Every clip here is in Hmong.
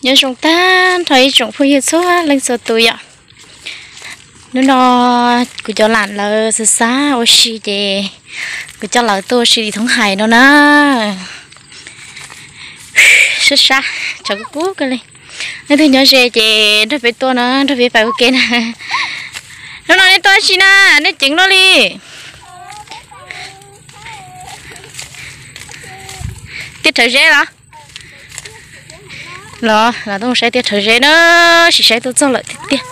Nyob zoo tag nrho ib tsoom phooj ywg txhua leej txhua tus yom. Hnub no kuv cov lam lawv xav xav ua si ces kuv coj lawv tuaj ua si li thoob hais no na. Sab sab, tshav kub kub kawg li. Leej twg nyob ze ces nrog peb tuaj na, nrog peb pais ua ke na. Hnub no nej tuaj dab tsi na, nej ceev luaj li. Tiaj rhawv zeb los? Los, los tuaj mus saib tiaj rhawv zeb na, sim saib tuaj txog lawm tiag tiag.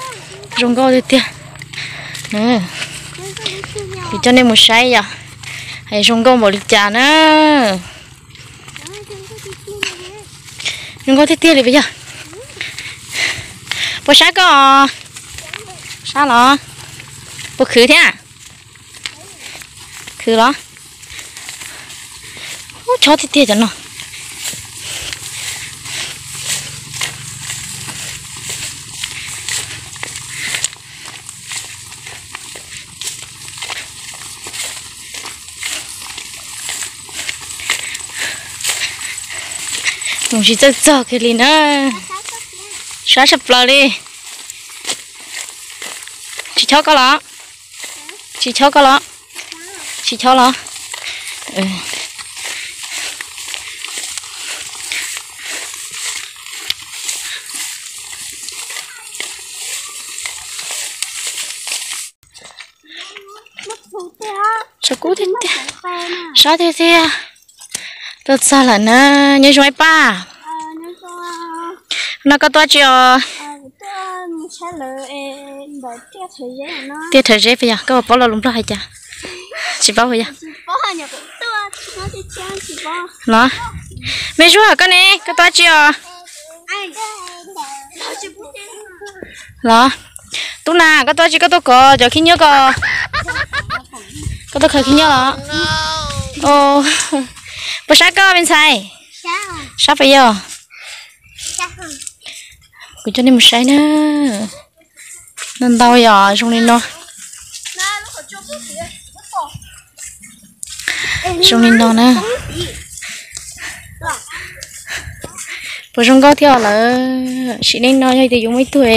Zoo nkauj tiag tiag. Kuv coj nej mus saib yom, zoo nkauj npaum li cas na. Zoo nkauj tiag tiag li puas yog? Puas sab koj? Sab los? Puas khwv thiab? Khwv los? Ub, chob tiag tiag cov no. Mus tsis txawj txog kiag li na. Sab tshaj plaws li. Tsis chob koj los? Tsis chob koj los? Tsis chob los? Tshav kub tiag tiag, sab tiag tiag. Tuaj txog lawm na, nyob zoo ib pab. No koj tuaj tsi os? Tiaj rhawv zeb puas yog? Koj puas paub lo lus Nplog hais cas? Tsis paub puas yog? Los, me Zuag koj ne, koj tuaj tsi os? Los, Tub Nas koj tuaj tsi, koj tuaj kov cov khib nyiab ko? Koj tuaj khaws khib nyiab los? Puas sab koj me ntxhais? Sab puas yog? Kuv coj nej mus saib na. Ntau ntau yom, zoo li no. Zoo li no na. Puas zoo nkauj thiab os lawm? Sim neej no yog tias yus muaj ib tug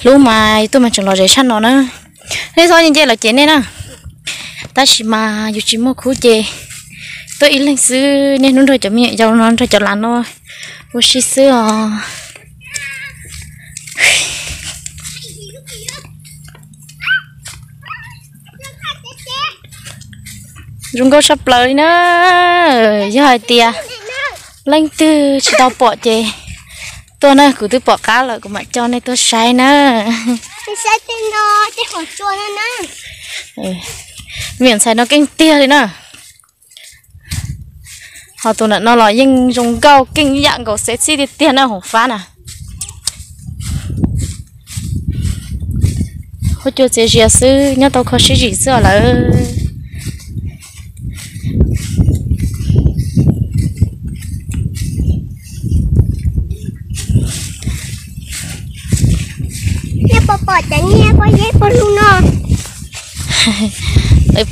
hlub mas yus tuaj mas tseem lom zem tshaj no na. Nej txhob nce nce los ces nej na. Tab sis mas yus tsis muaj khub ces tuaj ib leeg xwb, niaj hnub nrog cov me nyuam yaus no nrog cov lav no ua si xwb os. Zoo nkauj tshaj plaws li na. Yog hais tias leej twg tsis tau pom ces tuaj na, kuv twb pom qab lawm kuv mam coj nej tuaj saib na. Me nyuam ntxhais no keej tiag li na. Ho tus ntawm no los yeej zoo nkauj keej yam nkaus xev txhij tiag tiag na hauv fab na. Huab cua txias zias xwb, nyob tau kho siab zim xwb os lawm.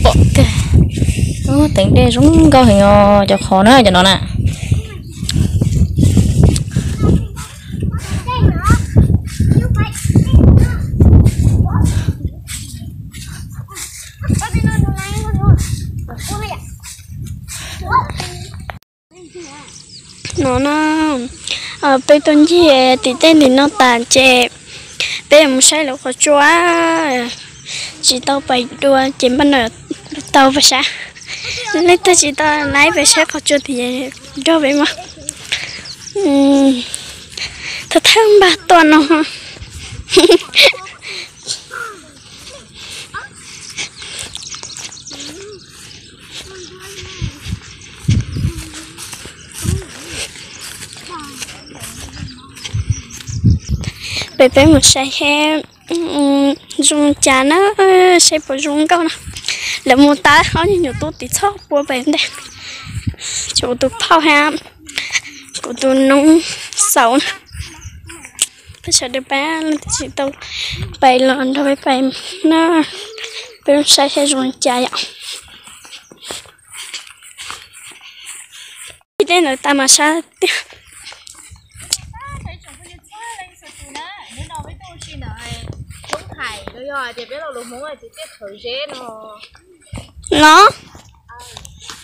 Pom tiag, teev dej zoo nkauj heev os, cov qhov na cov no na. No no, peb tuaj ncig tim tej ntawm no tas ces peb yuav mus saib lawv qhov tsua. Tsis tau pais dua ces npaj no tau pais saib. Leej twg tsis tau laib pais saib qhov tsua tias nrog peb mas thawj thawj npaj tuaj no. Peb peb mus saib seb zoo cas na, saib puas zoo nkauj na. Lawv mus tas ob nyuag nyuam tub tim txhob pua pem ntej. Ces kuv tus phauj hab kuv tus noob xaus na. Peb sawv daws pab leej twg tsis tau pais los nrog peb pais na, peb saib saib zoo li cas yom. Ib teb ntawd tas mas sab tiag. Yog tias peb los lus Hmoob ces tej khawv zeb no. No,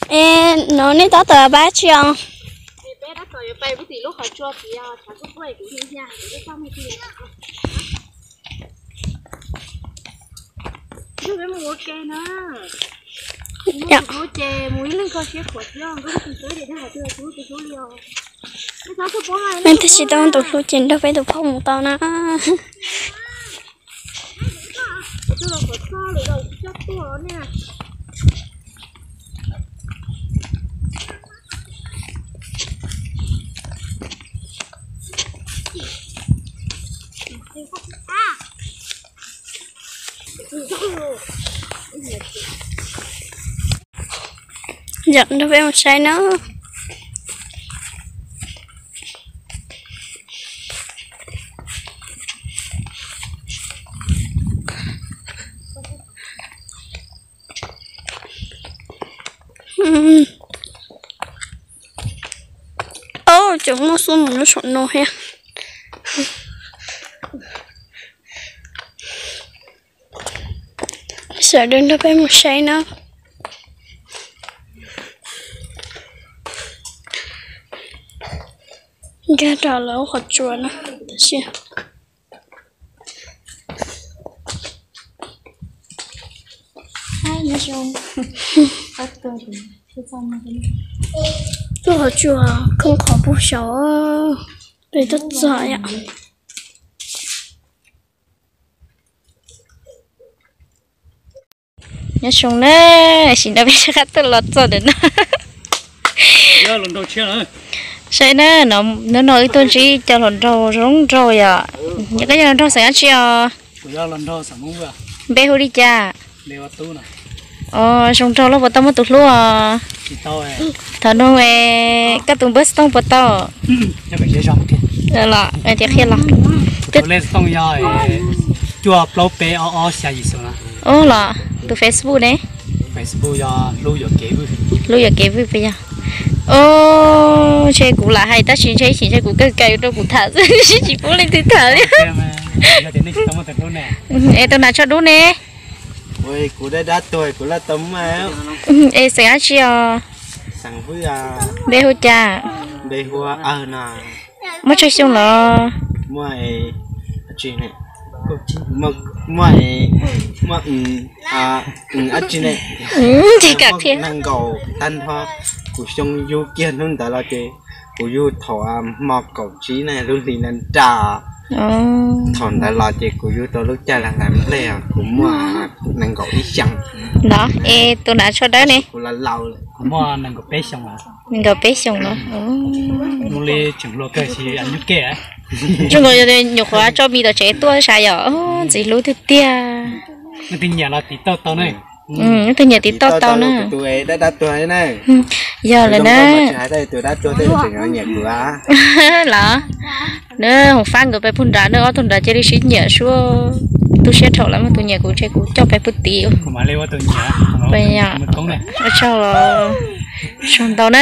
es no nej tab tom pab tsi os? Leej twg tsis tau tus hlub ces nrog peb tus phauj mus tau na. Yog nrog peb mus saib na. Ob, cov muaj xub mus nyob saum no thiab. Sawv daws nrog peb mus saib na. Nkag rau lawv qhov tsua na, tab sis tuaj qhov tsua khoob qhov puag saud, peb tuaj txog yom. Nyob zoo na, sim no peb rov qab tuaj los txog ntawm no. Saib na, hnub no wb tuaj ntsib cov hluas nraug zoo nraug yom. Koj yog hluas nraug xeem dab tsi os? Npe hu li cas? Os, zoo nraug, puas tau muaj tus hlub os? Thaum no koj tus npawb xov tooj puas tau? Los tias qhia los. Tus lej xov tooj yog cuaj plaub peb ob ob xya yim xus na. Ub, los tus Facebook ne? Hlub Yuam Kev Vwj puas yog? Ub, ntshe kuv lam hais tab sis ntshe ib chim ntshe kuv kawg kawg rau kuv tham xwb, tsis pub leej twg tham li. Es tus nav tsho dub ne? Es xeem dab tsi os? Npe hu cas? Muaj tsawg xyoo los? Muaj, muaj, muaj, muaj, dab tsi ne? Tsis kam qhia. Nees nkaum tag nrho. Kuv xyoo yug kiag hnub ntawd los ces kuv yug thaum hmo kaum tsib na, lub hli na nra. Thaum ntawd los ces kuv yug tau lub caij hlais nplej, kuv muaj nees nkaum ib xyoos. Los es tus nav tsho dawb ne? Kuv laus laus lawm. Nees nkaum peb xyoos los? Zoo nkaus nyuam qhuav tso mis tom tsev tuaj sav yom, ntxim hlub tiag tiag. Leej twg nyiam tiv tauj tau na. Yog lawm na. Los, nws hauv fab nkawd pais puag nrad, nws ob tug nrad cia li sib nyiam suab, tu siab dhau lawm mas tus nyiam kuv ntshe kuv coj pais puag tid. Ua tsaug, ua tsaug ntau na.